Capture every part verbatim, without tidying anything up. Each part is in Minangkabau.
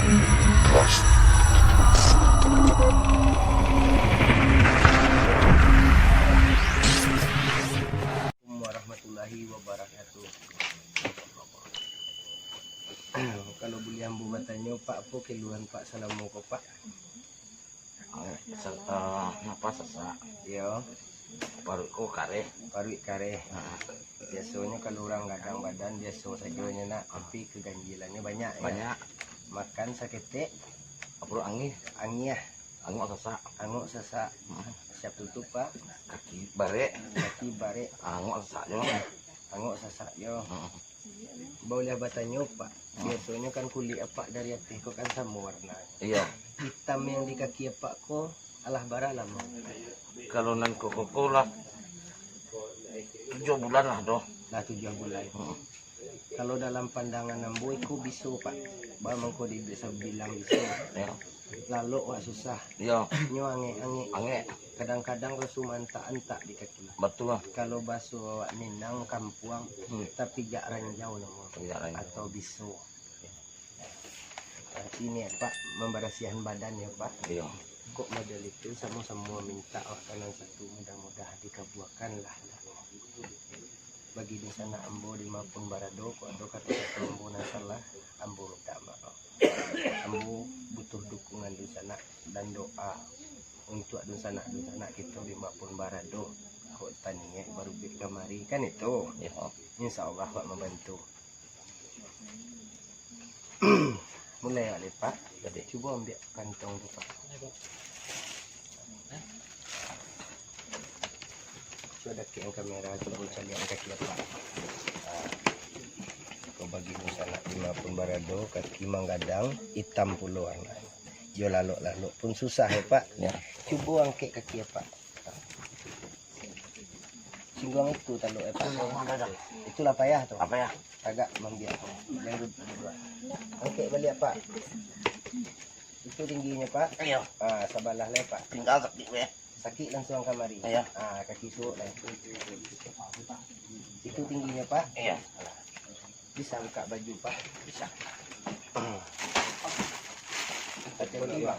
Warahmatullahi wabarakatuh. Kalau buliah ambo batanyo, Pak, apo keluhan Pak salamo ko, Pak? Sa-, eh, napa sasak? Iyo. Paruik ko kareh. Paruik kareh. Ha. Biasonyo kalau urang gadang badan, biaso sajo nyo nak, tapi kaganjilannyo banyak, yo. Banyak. Makan saketek. Paruik angiah. Angiah. Angok sasak. Angok sasak. Hmm. Siap tutup, Pak. Kaki barek. Kaki barek. Angok sasak jo. Angok sasak jo. Hmm. Buliah batanyo, Pak. Hmm. Biasonyo kan kulik apak dari ateh ko kan samo warna. Iyo. Itam yang di kaki apak ko alah bara lamo? Kalau nan ko, ko, ko lah tujuah bulan lah doh. Lah tujuah bulan. Hmm. Kalau dalam pandangan ambo, iko biso, Pak. Ba mangko di-, bisa bilang biso. Yo. Lalok wak susah. Yo. Nyo angek-angek. Angek. Kadang-kadang raso maantak-antak di kaki. Batua. Kalau baso awak Minang kampuang, hmm, tapijak ranjau namo. Tapijak ranjau. Atau biso. Nah, iko, Pak, mambarasiahan badan, yo, Pak. Iyo. Kok model itu, samo-samo mintak makanan satu, mudah-mudahan dikabuakan lah. Bagi dunsanak ambo di Mapun Barado, kok ado kato-kato ambo nan salah, ambo mintak maaf. Ambo butuh dukungan dunsanak dan doa untuak dunsanak-dunsanak kito di Mapun Barado. Kok taniek barubik kamari, kan itu. Iyo. Insya Allah, Pak, mambantu. Mulai awak lai, Pak. Jadi. Cubo ambiak kantong tu, Pak. Cubo dakek kamera, cubo caliak kaki apak. Ah. Kau bagi dunsanak di Mapun Barado, kaki manggadang, itam pulo warna. Jo lalok-lalok pun susah, yo, Pak. Yo. Cubo angkek kaki apak. Singguang itu taluk, eh, Pak. Itulah payah tu. Apa ya? Tagak mambiak. Jangan duduk. Angkek baliak, Pak. Itu tingginyo, Pak. Iyo. Ah, sabalah lai, Pak. Tinggal sakik, weh. Sakik langsung kamari. Iyo. Ah, kaki suok lai. Itu tingginyo, Pak. Iyo. Bisa buka baju, Pak? Bisa. Hati-hati, Bang.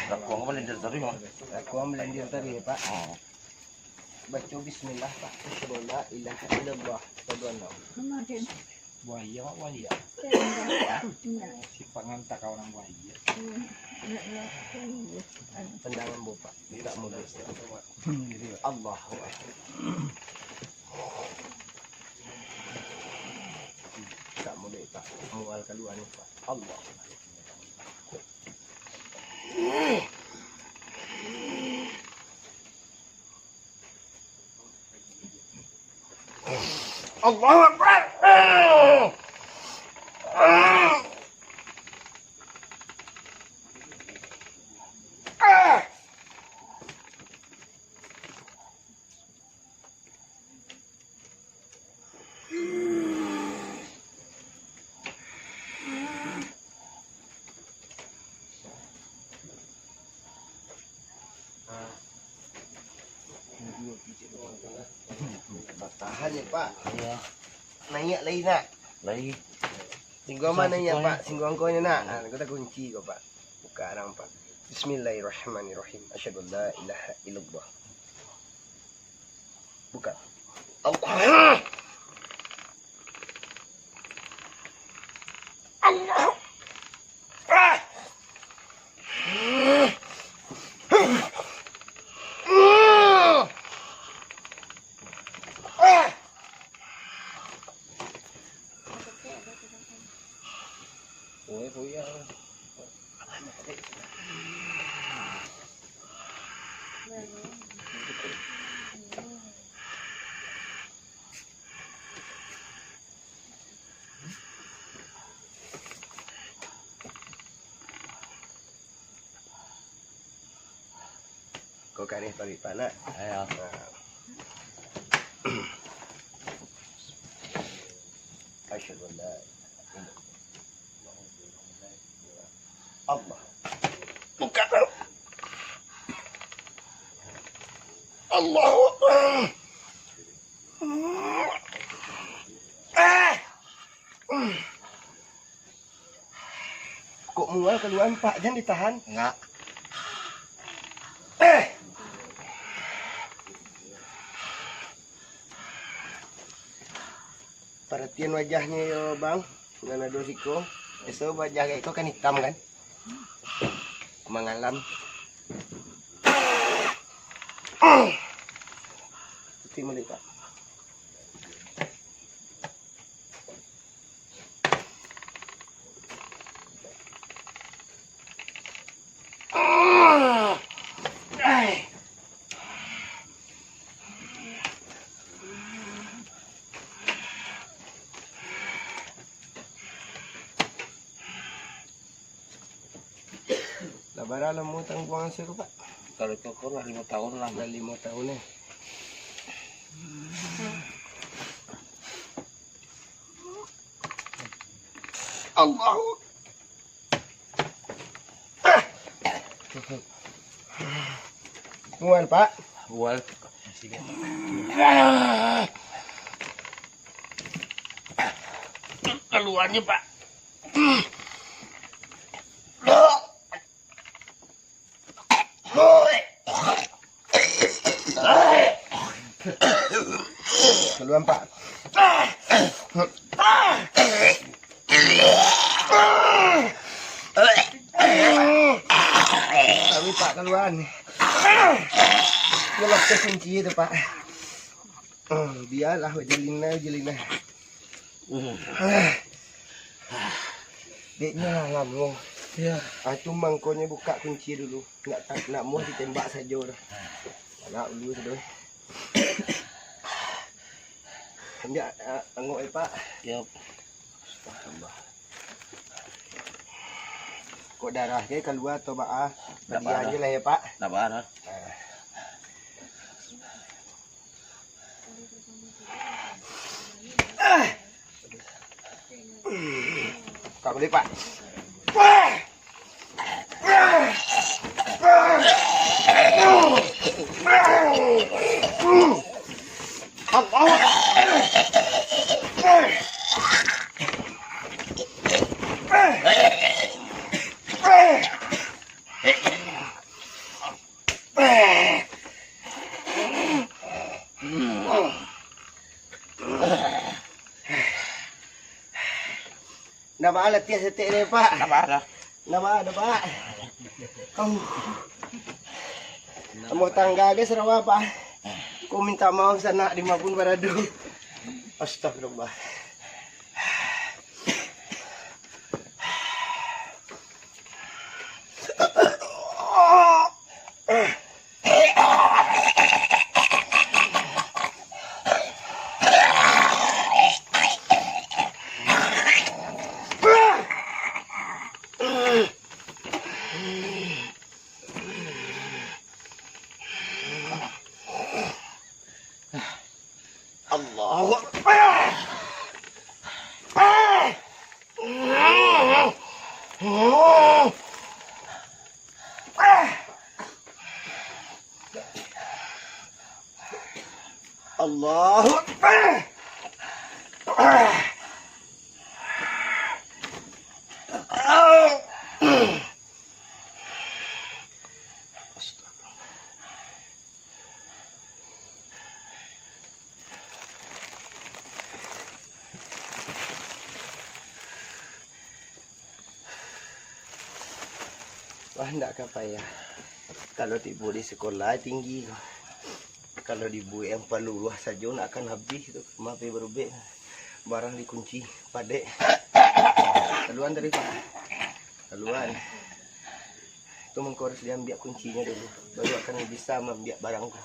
Lakuang ko malender tadi, Bang. Lakuang malender tadi, yo, Pak. Oh. Baco bismillah, Pak. Asyhadu an la ilaha illallah. Asyhadu anna Buaya, Pak, buaya. Sifat ngantak ka urang buaya. Tendangan bopak. Buka mulut. Allahu Akbar. Buka mulut, Pak. Mual kalua ni, Pak. Allahu Akbar. Allahu Akbar. Tahan yo, Pak. Iyo. Naiak lai, nak. Lai. Singguang ma naiak, Pak? Singguang ko nyo, nak. Ah, ko takunci ko, Pak. Buka arang, Pak. Bismillahirrahmanirrahim. Asyhadu an la ilaha illallah. Buka. Allah. Allah. Ah. Ah. Ko kareh paruik, Pak, nak. Iyo. Nah. Asyhadu an la ilaha illallah. Allah. Buka. Allahu Akbar. Kalua, Pak, jan ditahan. Ngak. Eh! Paratian wajahnyo yo, Bang. Nan ado siko. Biaso wajah kayak iko kan itam, kan? Mangalam. Putih malik, Pak. Lah bara lamo tangguang sia ko, Pak? Kalau toko lah limo tahun lah. Lah limo tahun, eh. Allahu. Mual, Pak. Mual. Kaluanyo, Pak. Kaluan, Pak. Tapi, Pak, kaluan. Yo, lapeh kunci tu, Pak. Hmm, bialah, Jelina, Jelina. Deknyo lah lamo. Ya. Ah, tu mangkonyo buka kunci dulu. Nak ta-, nak muah ditembak sajo dah. Nak dulu sudah. Injak, ah, angok, eh, Pak. Ya. Kok darah ke kalua atau baa? Ndak baa. Padiah je lah ya, Pak. Ndak baa. Ah. Buka balik, Pak. Allahu Akbar. Ndak baa latiah saketek ni, Pak? Ndak baa doh. Ndak baa doh, Pak. Auh. Amuah tangga ge sarawa, Pak. Ko minta maaf sanak di ma pun barado. Astagfirullah. Allahu Akbar. Allahu Akbar. Wah, ndak ka payah. Kalau tibo di sekolah tinggi ko. Kalau dibuek yang paluruah sajo, ndak akan habih tu. Mape barubek. Barang dikunci, padek. Kaluan tadi, Pak. Kaluan. Tu mangko harus diambiak kuncinya dulu. Baru akan bisa maambiak barang tu.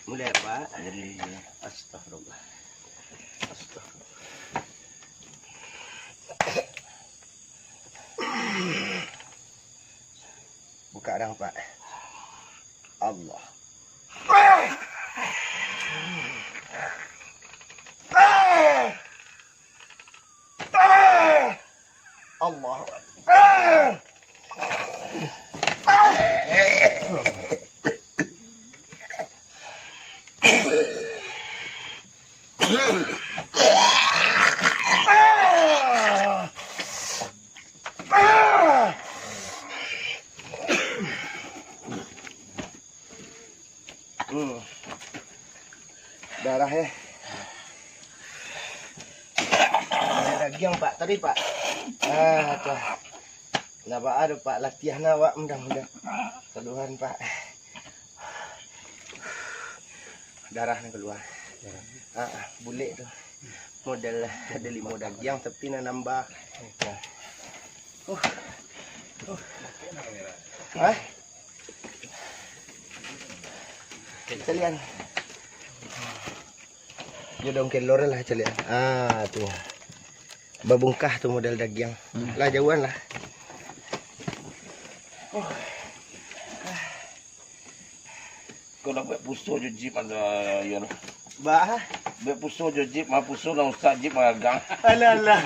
Mulai, Pak. Astagfirullah. Astagfirullah. Buka dah, Pak. Allah. Allahu Akbar. Eh. Ada dagiang, Pak, tadi, Pak. Ah, tuh. Nah, baa tu, Pak, latihan awak mudah-mudahan. Kaluhan, Pak. Darah nan kalua. Darah. Ah, ah, bulek tu. Model lah, ada limo dagiang, tapi nan nambah. Uh. Uh. Hah? Calian. Jo daun kelor lah calian. Ah, tu. Babungkah tu model dagiang. Hmm. Lah, jauhan lah. Oh. Kau dah buek puso jo jip ado, yo lah. Bah. Buek puso jo jip, mah puso nan rusak, jip mah gagang. Alah, alah.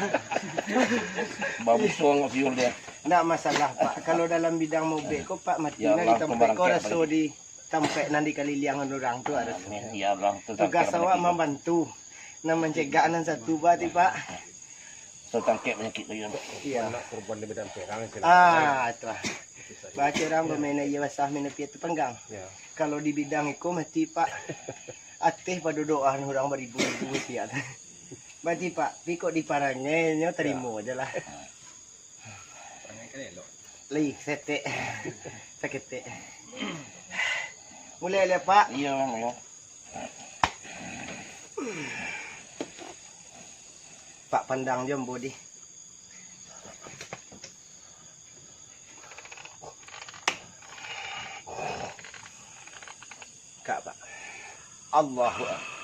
Bapuso ngok siul dia. Ndak masalah, Pak. Kalau dalam bidang mobek ko, Pak, mati. Ya nan Allah, ditampak ko barangkek raso balik. Di tampek nan dikaliliangan urang tu harus. Amin. Ya Allah, tu tugas awak barangkek balik. Mambantu. Nan mancegak nan satu, Pak, ti, Pak. So tangkek panyakik tu, Yun. Iya. Anak korban di Medan Perang, silakan. Ah, tu ah. Baca urang bamain aia basah, main api ateh panggang. Ya. Kalau di bidang iko mati, Pak. Ateh pado doa urang baribu-ribu siap. Mati, Pak. Tapi kok diparangai nyo tarimo aja lah. Ya. Lai, setek. Saketek. Mulai lah, Pak. Iya, Bang, iya. Pak, pandang jo ambo di. Kak, Pak. Allahu Akbar.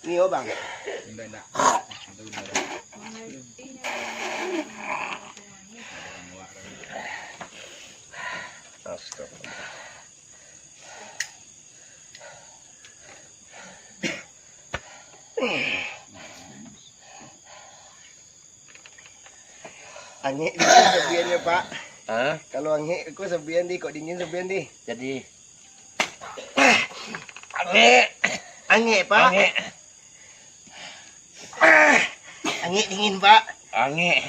Ni, oh, Bang. Indak, indak. Indak, indak. Astagfirullah. Angek di ko sabian yo, Pak. Hah? Kalau angek ko sabian di, kok dingin sabian di. Jadi. Angek. Angek, Pak. Angek. Angek dingin, Pak. Angek.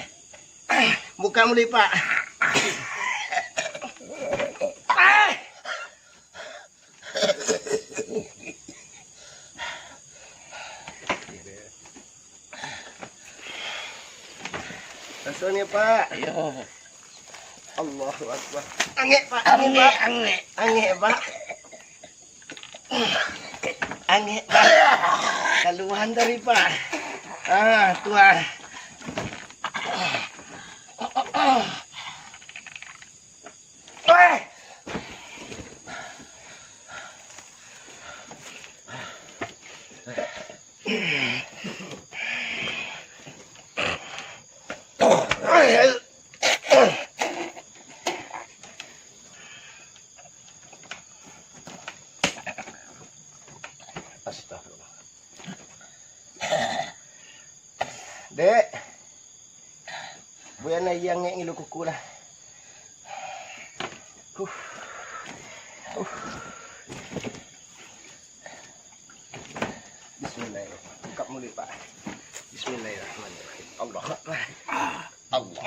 Buka mulut, Pak. Rasonyo, Pak. Iyo. Allahu Akbar. Angek, Pak. Angek, Angek, Pak. Angek. Angek, Pak. Angek, Pak. Kaluhan tadi, Pak. Ah, tu ah. Astagfirullah. Dek. Buya na iya angek ngilu kuku lah. Huh. Huh. Bismillahirrahmanirrahim. Buka mulut, Pak. Bismillahirrahmanirrahim. Allahu Akbar. Allah.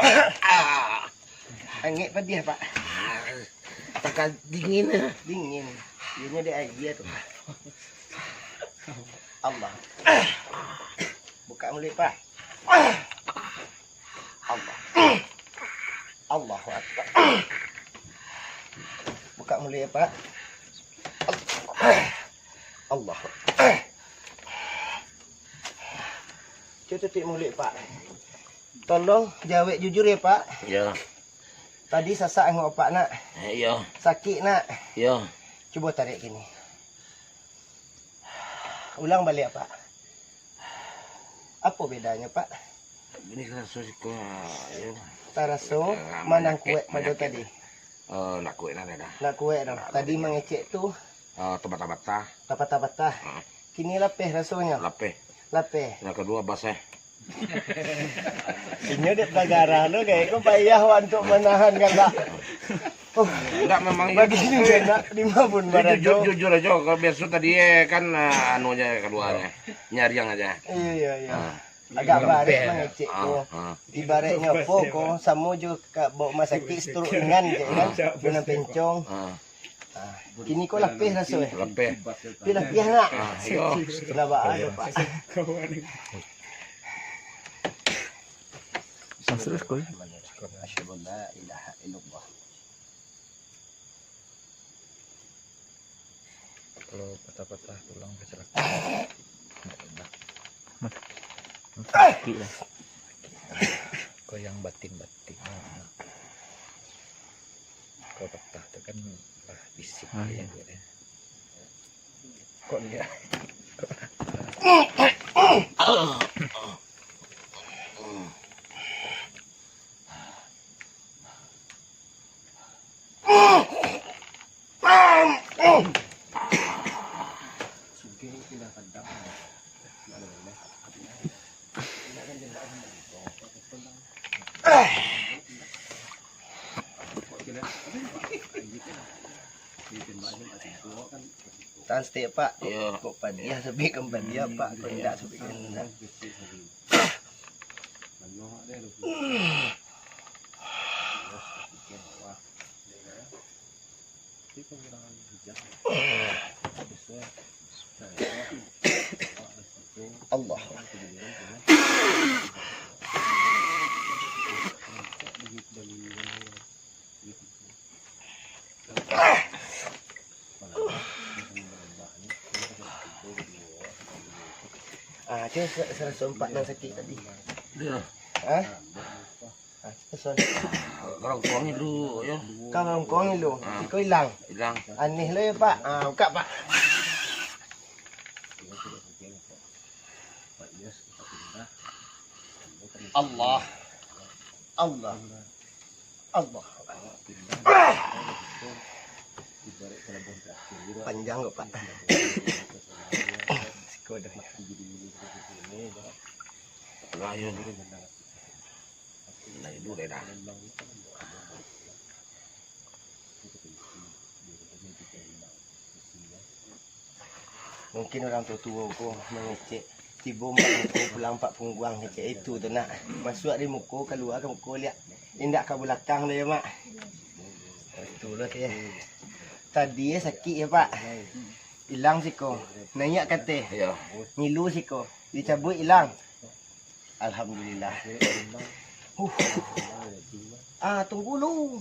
Angek padiah, Pak. Takah dingin. Dingin. Ianya di aia tu, Pak. Allah. Buka mulut, Pak. Allah. Allahu Akbar. Bukak muluik, Pak. Allah. Cubo tutuik muluik, Pak. Tolong jawek jujur yo, Pak. Yo. Tadi sasak angok Apak, nak? Eh, iyo. Sakik, nak? Iyo. Cubo tarik kini. Ulang baliak, Pak. Apo bedanyo, Pak? Ini raso siko, yo. Taraso manang kuek pado tadi? Eh, nak kuek lah, dah. Nak kuek, dah. Tadi mangecek tu? Eh, tapatah-patah. Tapatah-patah. Hmm. Kini lapeh rasonyo? Lapeh. Lapeh. Yang kaduo, basah. Inyo dek pagarah lo, kayak ko payah wak untuk manahan galak. Oh, indak, memang iyo. Bagi inyo nak di mabun. Iyo, jujur, jujur aja. Kalau biaso tadi, eh, kan, ah, anunya kaluarnyo. Nyariang aja. Iyo, iyo, iyo. Ah. Agak barek mangecek ko. Ah, ah. Ibaratnyo apo ko, samo jo ka bawa rumah sakik stroke ringan je kan. Benang pencong. Ah. Ah, kini ko lapeh raso, eh. Lapeh. Tapi lapeh nak. Ah, iyo. Kenapa ada, Pak? Terus, koi. Asyhadu an la ilaha illallah. Kalau patah-patah tulang, kecelakaan. Nggak enak. Sakit lah. Kau yang batin-batin. Kalau patah tu kan lah fisik. Ah, iya. Kok dia? Tahan setik, Pak. Iyo. Kok padiah sampai ka padiah, Pak. Kok indak sampai ka indak. Allah. Ah, tu sa-, saraso ampek nan sakik tadi. Iyo. Hah? Ah, tu, sorry. Karongkong dulu, yo. Karongkong dulu. Ah. Siko ilang. Ilang. Aneh lo yo, Pak. Ah, bukak, Pak. Allah. Allah. Allah. Panjang kok, Pak. Siko dah. Lah, yo. Nah, itu deh dah. Mungkin urang tuo-tuo ko mangecek, tibo ampek muko, pulang ampek pungguang, kecek itu tu nak. Masuak dari muko, kalua ka muko, liak indak ka balakang doh yo, Mak. Itu lah, Teh. Tadi yo sakik yo, Pak. Ilang siko. Naiak ka ateh. Iyo. Ngilu siko. Dicabuik, ilang. Alhamdulillah. Huh. Ah, tunggu lu.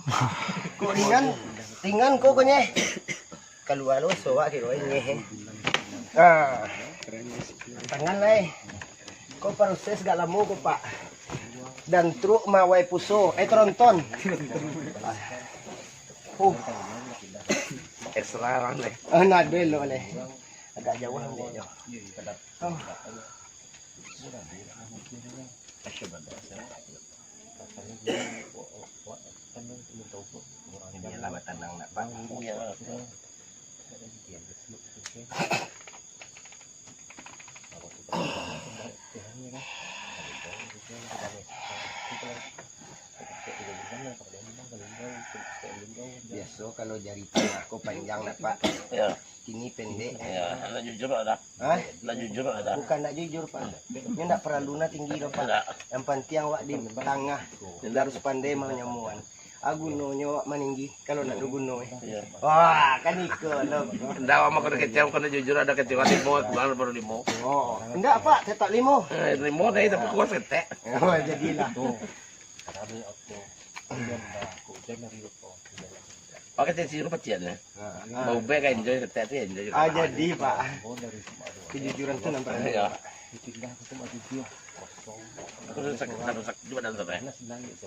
Kok ringan, ringan kok, kok nyeh. Kalua lo, sowak kiro nyeh. Ah, tangan lai. Kok proses gak lamo kok, Pak. Dan truk mawai puso, eh, tronton. Huh. Extra lang lai. Oh, nado lo lai. Agak jauh ambil jo. Oh. Bialah batanang nak, Pak. Biaso kalau jari tangah ko panjang, nak, Pak. Yo. Kini pendek. Yo, nak jujur ado. Hah? Nak jujur ado. Bukan nak jujur, Pak. Nyo ndak paralu nak tinggi doh, Pak. Ndak. Yang pantiang awak di tangah. Ndak. Harus pandai manyamuan. Ah, gunonyo awak maninggi, kalau nak do guno, eh. Iyo. Wah, kan iko lo. Ndak, awak mah kena kecek, kena jujur, ado kecek limo, kurang baru limo. Oh, ndak, Pak, tetap limo. Eh, limo deh, tapi kurang setek. Oh, jadilah. Tuh. Kami aku, hujan dah, hujan dari apa? Pakai tensi urang pacian, ya. Ha, ha. Bau bek kan enjoy, ketek tu enjoy juga. Ah, jadi, Pak. Kejujuran tu nampak. Iya. Aku rusak, rusak juga dalam sana, ya.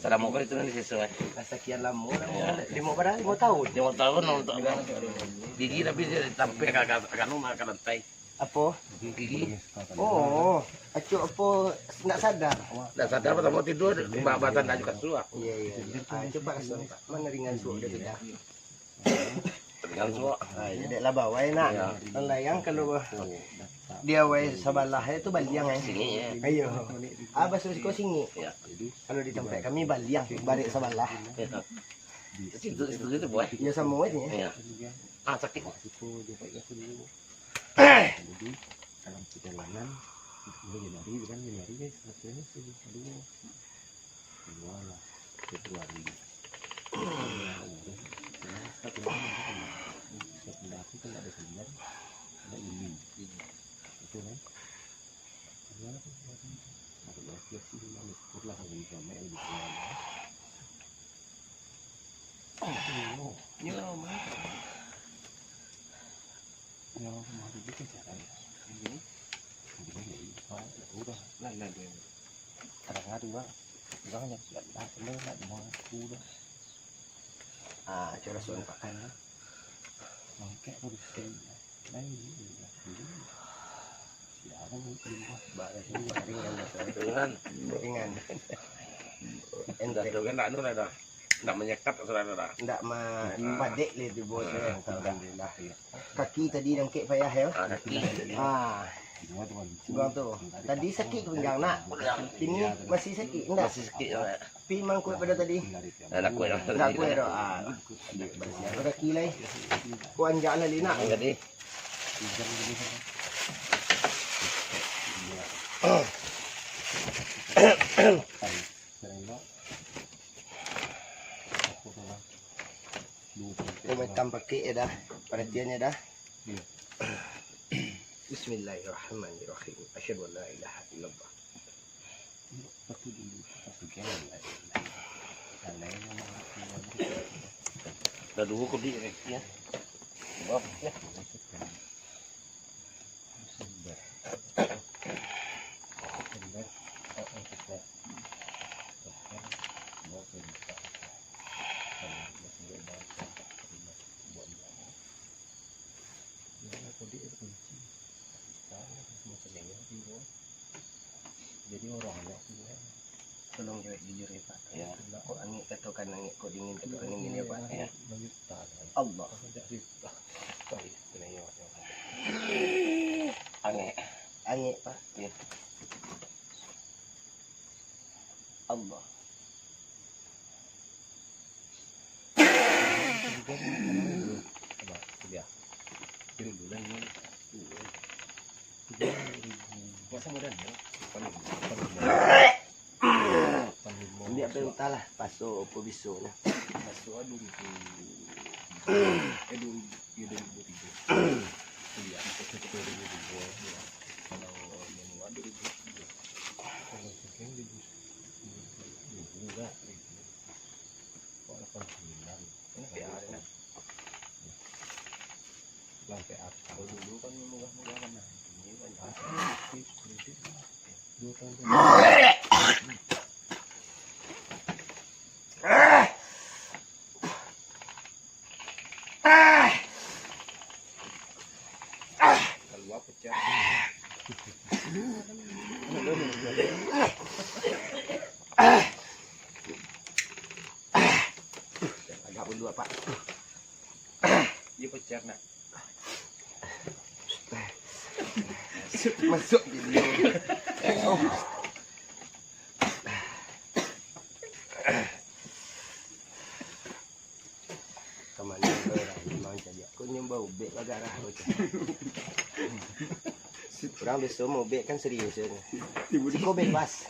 Sadamo kau itu nanti sesuai. Lah, sakian lamo lah, limo bara, limo tahun. Limo tahun, limo tahun. Gigi tapi dia tampek ka, ka, ka, anu, ka lantai. Apo? Gigi. Oh, acok apo ndak sadar? Ndak sadar, patamo tidur, ba-, batanda jo kasua. Iya, iya, iya. Ah, coba kasua, Pak. Mana ringan suok dia tidak? Ringan suok. Ah, iya, dek lah bawai nak. Iya. Nan layang kalau dia wai sabalah itu baliang, eh. Singik, ya. Ayo. Ah, baso siko singik. Iya. Kalau di tampek kami baliang, barek sabalah. Iya. Situ, situ, situ, boy. Iya, samo aja, ya. Iya. Ah, sakik. Jadi, dalam perjalanan, dua Januari, bukan Januari, guys, April sih, aduh, dua lah, Februari. Nah, setelah itu, setelah itu kan ada keluar, ada ini, itu kan. Ada apa, ada apa? Ada apa sih, syukur lah, kalau bisa, Mek, lebih kurang. Yo, mantap. Yo, mantap juga cara ya. Ini, ini, ini, Pak, udah. Lah, lah, dia. Kadang ada, Bang. Orang yang tidak, tidak, tidak, tidak mau aku dah. Ah, cara suan pakai lah. Mangkek aku di sini. Nah, ini, ini, ini. Ringan. Ringan. Dah tu kan, ndak anu dah. Ndak manyekat sudah dah. Ndak ma-, padek leh tu, bos, ya. Alhamdulillah, ya. Kaki tadi nangkek payah, ya. Ah, kaki. Ah. Sudah tu. Tadi sakik pinggang, nak. Kini masih sakik, ndak? Masih sakik, ya. Pi mangkuak pada tadi. Ndak kuat dah. Ndak kuat dah. Ah. Bersiah kaki lai. Ku anjak lai, nak. Jadi. Ko makan pakai ya dah. Perhatiannya dah. Bismillahirrahmanirrahim. Asyhadu an la ilaha illallah. Dah dua kau di ya. Maaf ya. Jadi orang banyak tu, ya. Tolong jawab jujur ya, Pak. Ya. Kok angin katakan angin, kok dingin katakan dingin ya, Pak. Ya. Allah. Angin. Angin, Pak. Ya. Allah. Ambiak perintah lah, paso apo biso nyo. Paso ado ribu. Eh, dua ribu, ya, dua ribu tiga. Kuliah, dua ribu tiga, ya. Kalau yang dua ribu tiga. Kalau sekian, dua ribu enggak, dua ribu. Kok delapan sembilan? Sampai akal dulu kan murah-murah kan. Ini kan asli, kredit, kredit. Dua tahun. Keluar pecah. Agak mundur, Pak. Dia pecah, nak. Masuk di dia. Oh. Kamano kau lah, memang cadiak. Kau nyo baubek bagarah kau tu. Urang biaso maubek kan serius, ya. Siko bebas.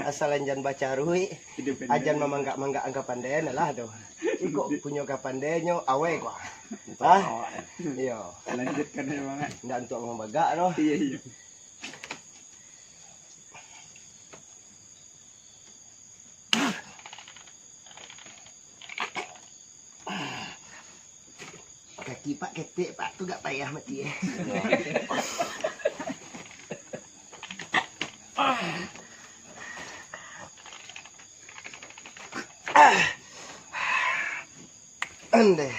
Asalan jan bacaruik, ajan mamanggak-manggak angka pandai lah tu. Iko punyo kapandai nyo awai kau. Hah? Iyo. Lanjutkan memang, kan? Ndak untuk mambagak tu. Iya, iya. Tipak ketek, Pak, tu gak payah mati, eh. Andeh.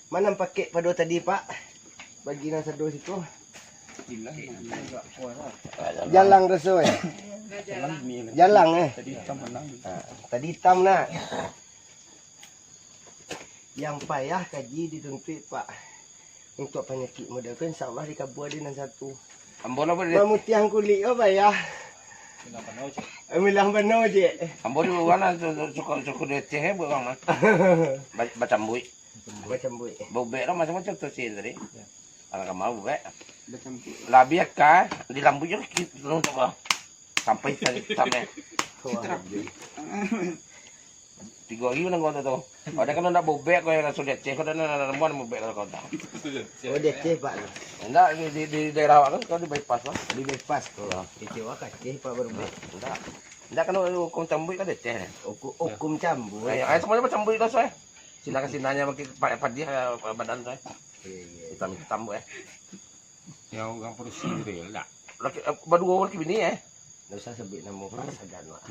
Mana pakek pado tadi, Pak? Bagi nan sado situ. Jalang raso, eh? Jalang, eh? Tadi hitam, nak. Yang payah kaji dituntuik, Pak. Untuk panyakik model ko, insya Allah dikabua di nan satu. Ambo lah boleh. Mamutiahan kulik ko payah. Milah bana, Cik. Ambo di luar lah, su-, su-, suko, suko di Aceh, eh, buat urang mah. Ba-, bacambuik. Bacambuik. Bobek lah macam-macam tu, Cik, tadi. Anak kamar bobek. Labiah ka, di lambu je, ki-, turun tak bah. Sampai sa-, sampai. Tigo hari nang kau tu. Ada kan nak bobek kau yang langsung di Aceh, kau dah nak, nak, nak, nak bobek kau dah. Oh, di Aceh, Pak, tu? Enggak, di, di, di daerah awak kan, kau di bypass lah. Di bypass tu. Ya. Kecewa ka Aceh, Pak, baru bobek. Enggak. Enggak, kan hukum cambuik kan di Aceh. Hukum, hukum cambuik. Ya, ya, semuanya macam cambuik dah, saya. Sinan-sinannyo makin pa-, padiah, eh, badan tu, eh. Iya, iya. Hitam-hitam, eh. Yang urang padusi tu, yo, ndak? Laki, eh, baduo laki bini, eh? Ndak usah sebut namo, Pak, sagan, Pak.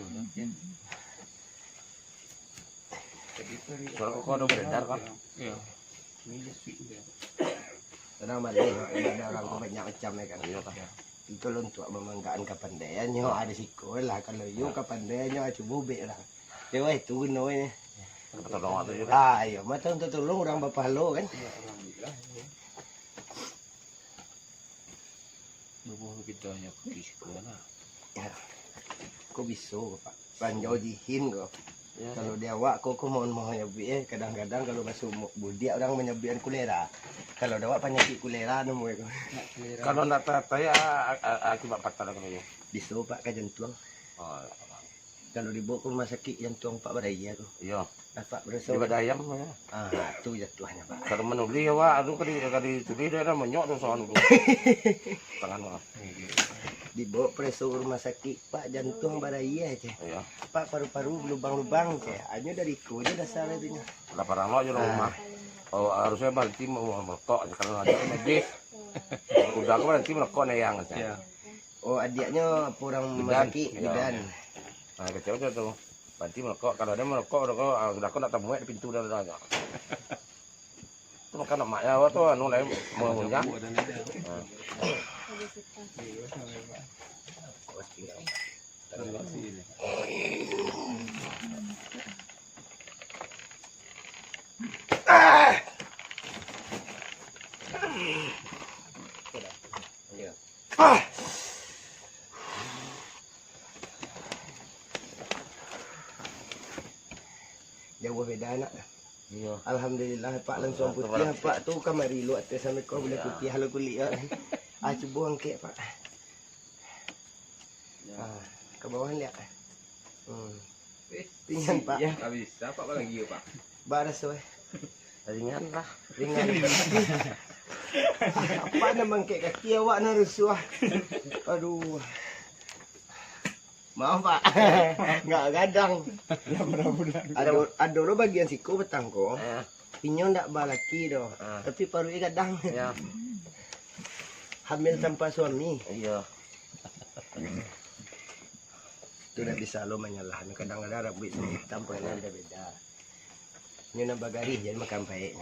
Suara kok ada beredar, Pak? Iya. Tenang, Pak, ada urang tu banyak macam, ya kan? Iya, Pak. Itu lo untuk mamanggakan kapandaiannyo, ada siko lah. Kalau iyo kapandaiannyo, cubo bek lah. Dewa itu gunonyo. Tolong atau juga. Ah, iyo, mah tolong urang bapahalo, kan? Iya, alhamdulillah. Bubuh kito nyo ka siko lah. Ya. Ko biso, Pak? Ranjau jihin ko. Ya. Kalau di awak ko, ko mohon-mohon nyabuik, eh. Kadang-kadang kalau baso mo-, budiak urang manyabuikan kulera. Kalau di awak panyakik kulera namo ko. Nak kulera. Kalau ndak ta-, taya, a-, a-, akibat patah kalau yo. Biso, Pak, ka jantuang. Oh, ya. Kalau dibawa ke rumah sakit jantuang Pak Baraya tu. Iyo. Dapat beraso. Di Badayam, ya. Ah, tu jatuahnyo, Pak. Kalau manulih awak, anu, ka di, ka ditulih daerah monyok tu soal tu. Tangan, Pak. Dibawa preso ke rumah sakit, Pak, jantuang barayia, ceh. Iyo. Pak, paru-paru belubang-lubang, ceh. Hanyo dari iko je dasar itu nyo. Lah, parang lo je rumah. Oh, harusnyo baranti merokok, kalau ado medis. Udah ko baranti merokok, neyang, ceh. Iyo. Oh, adiaknyo apo urang rumah sakik? Bidan. Nah, kecek macam tu. Baranti merokok. Kalau ado merokok, merokok, ah, sudah ko nak tamuek di pintu dah, dah, dah. Tu makan amaknyo awak tu, anu lain, mengunyah. Ah. Ah! Jauah beda, nak. Iyo. Alhamdulillah, Pak, langsuang putiah, Pak, tu kamari lu ateh sampai ko buliah putiah lo kulik, Pak. Ah, cubo angkek, Pak. Ah, ka bawah liak. Hmm. Ringan, Pak. Ndak bisa, Pak, lagi, Pak. Baraso, eh? Ringan lah. Ringan. Apa nan mangkek kaki awak nan rusuah? Aduh. Maaf, Pak. Ndak gadang. Ado, ado lo bagian siko batang ko. Inyo ndak balaki doh, tapi paruik gadang. Hamil tanpa suami. Iyo. Tu ndak bisa lo manyalah. Kadang-kadang rambuik samo itam, pangana beda-beda. Inyo nan bagarih, jadi makan paek.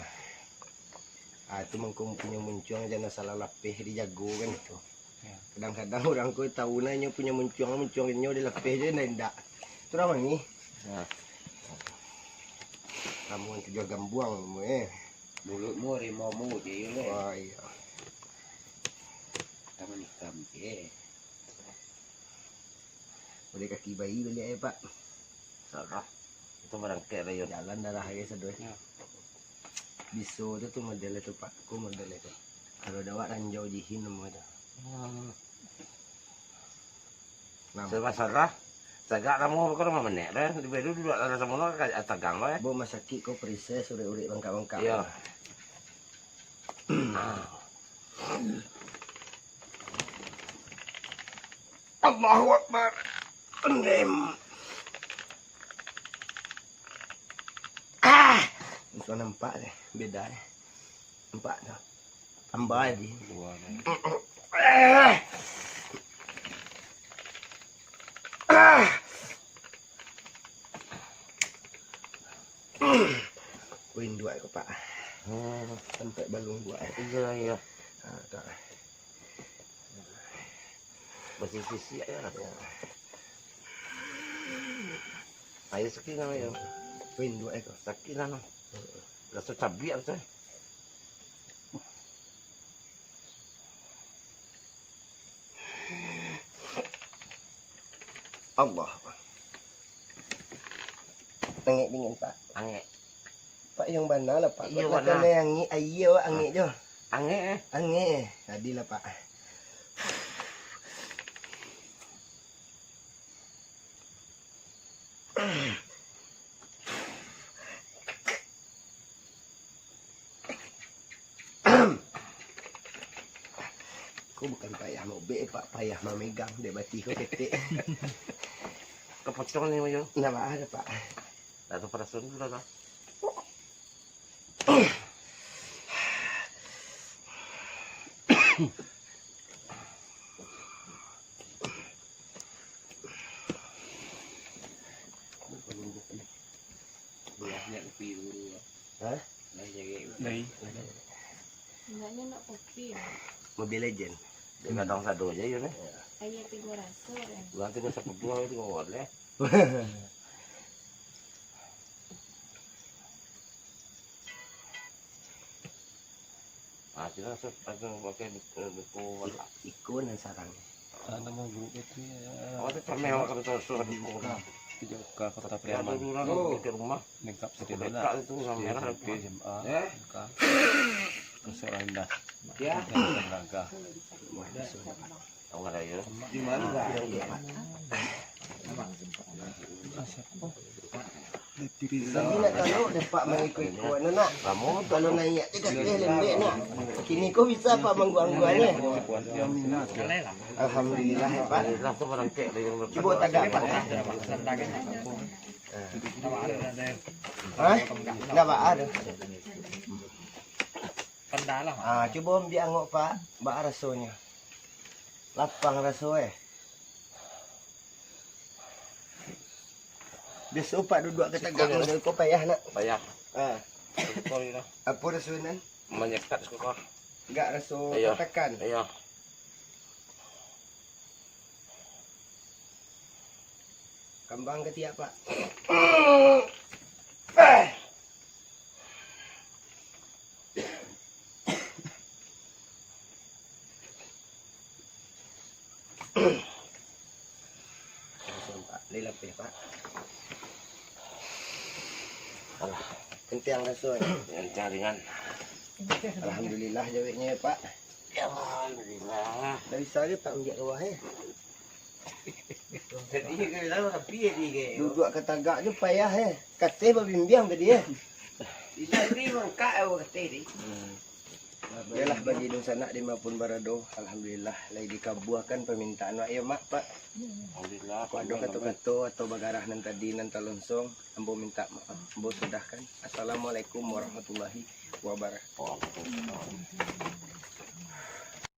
Ah, tu mangko punyo muncuang, jan salah lapeh dijago kan itu. Kadang-kadang urang ko tau nah inyo punyo muncuang, muncuang inyo dilapeh je, ndak, indak. Tu urang mangih. Kamu tu juo gambuang kamu, eh. Mulutmu harimau maut je, yo, leh. Wah, iyo. Taman ikam je. Boleh kaki bayi baliak, eh, Pak. Salah. Itu barangkek lah, yo. Jalan darah aja sado. Yo. Biso tu, tu model tu, Pak. Ko model tu. Kalau dawak ranjau jihin namo tu. Hmm. Nah. Saya masalah, tagak kamu bukan rumah menek dah. Di Bedu duduk dalam sama lo, tagang lo, eh. Bo masakik ko perisai, urek-urek bangkak-bangkak. Iya. Allahu Akbar. Enem. Tu nampak deh, beda deh. Nampak tu. Tambah lagi. Wih, induak ko, Pak. Hmm. Sampai balung buak. Iya, iya. Ha, tak. Basisiak, ya. Ya. Ayo, sakit lah, ayo. Wih, induak ko. Sakit lah, no. Raso cabiak, raso. Allah. Angek dingin, Pak. Angek. Pak, yang bana lah, Pak. Iyo, bana. Makan angek, aia, Pak, angek jo. Angek, eh? Angek, eh. Jadilah, Pak. Ko bukan payah maubek, Pak, payah mamegang, dek batih ko ketek. Kepocong ni, Mayu. Ndak baa, Pak. Dah tu parasan tu dah, dah. Hah? Lai. Enggaknya nak kopi. Mobile Legend. Dia kadang sado aja, ya, nih. Ayo tiga ratus, ya. Nanti bisa berdua itu boleh. Ah, sini langsung, langsung pakai buku, buku warna. Iko nan sarang. Ah, nama guru itu, ya. Awak tu comel, awak kata susah di buku. Di Jogja, Kota Pariaman. Ada dulu orang di rumah. Lengkap sedih lah. Dekat itu, merah lagi. S M P, S M A, eh? Lengkap. Terus saya rendah. Ya. Rendah. Awak ada, ya. Di mana? Tapi nak tahu deh, Pak, mangikut-ikut anu, nak. Kalau naiak tu kateh lembek, nak. Kini ko bisa, Pak, mangguang-guang, eh? Alhamdulillah, ya, Pak. Cubo tagak, Pak. Hah? Ndak baa doh. Ah, cubo ambiak angok, Pak. Baa rasonyo? Lapang raso, eh. Biaso, Pak, duduak ka tagak model ko payah, nak? Payah. Ah. Betul, ya. Apo raso nan? Manyekat suko. Enggak raso patakan. Iyo. Kambang katiak, Pak. Lain lapeh, Pak. Alah, kentiang raso, eh. Kentiang ringan. Alhamdulillah jaweknyo, Pak. Alhamdulillah. Dah bisa je, Pak, ambiak ka bawah, eh. Duduak ka tagak je payah, eh. Kateh babimbiang tadi, eh. Bisa ni mangkak awak kateh ni. Hmm. Yolah, bagi dunsanak di ma pun barado, alhamdulillah, lai dikabuakan pamintaan awak, yo, Mak, Pak. Alhamdulillah. Kok ado kato-kato atau bagarah nan tadi nan talonsong, ambo mintak maaf, ambo sudahkan. Assalamualaikum warahmatullahi wabarakatuh. Waalaikumsalam.